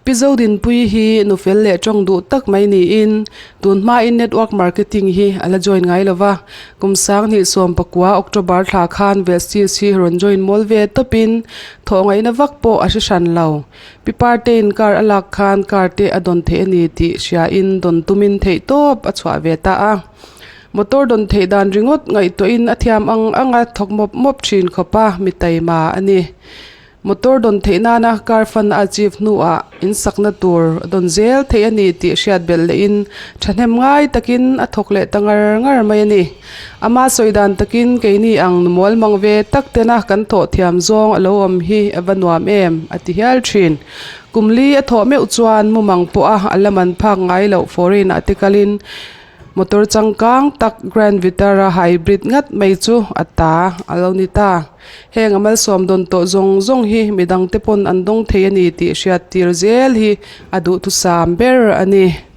Pi Zodinpuii hi nu fel leh tawng duh tak mai niin tun hmain network marketing hi a la join ngai lo va. Kum 2019 October thla khan Vestige hi rawn join mawl ve tawpin thawh ngaihna vak pawh a hre hran lo. Pi Partein car a lak khan car te a dawn theih a ni tih hriain dawn tumin theih tawp a chhuah ve ta a. Motor dawn theih dan ringawt ngaihtuahin a thiam ang ang a thawk mawp mawp thin khawp a, mi taima a ni. Motor dawn theih nana car fund a achieve hnuah in sakna tur dawn zel theih a ni tih hriat belh lehin thahnem ngai takin a thawk leh ta ngar ngar mai a ni. Ama sawi dan takin keini ang mual mang ve tak tena kan thawh thiam zawng a lo awm hi a va nuam em a ti hial thin. Kum li a thawh meuh chuan mumang pawha a la man phak ngai loh foreign ah te kalin Motor changkang tak Grand Vitara hybrid ngat mai chu a ta a lo ni ta. Heng a malsawm dawn tawh zawng zawng hi midang te pawn an dawng thei a ni tih hriat tir zel hi a duhthusam ber a ni.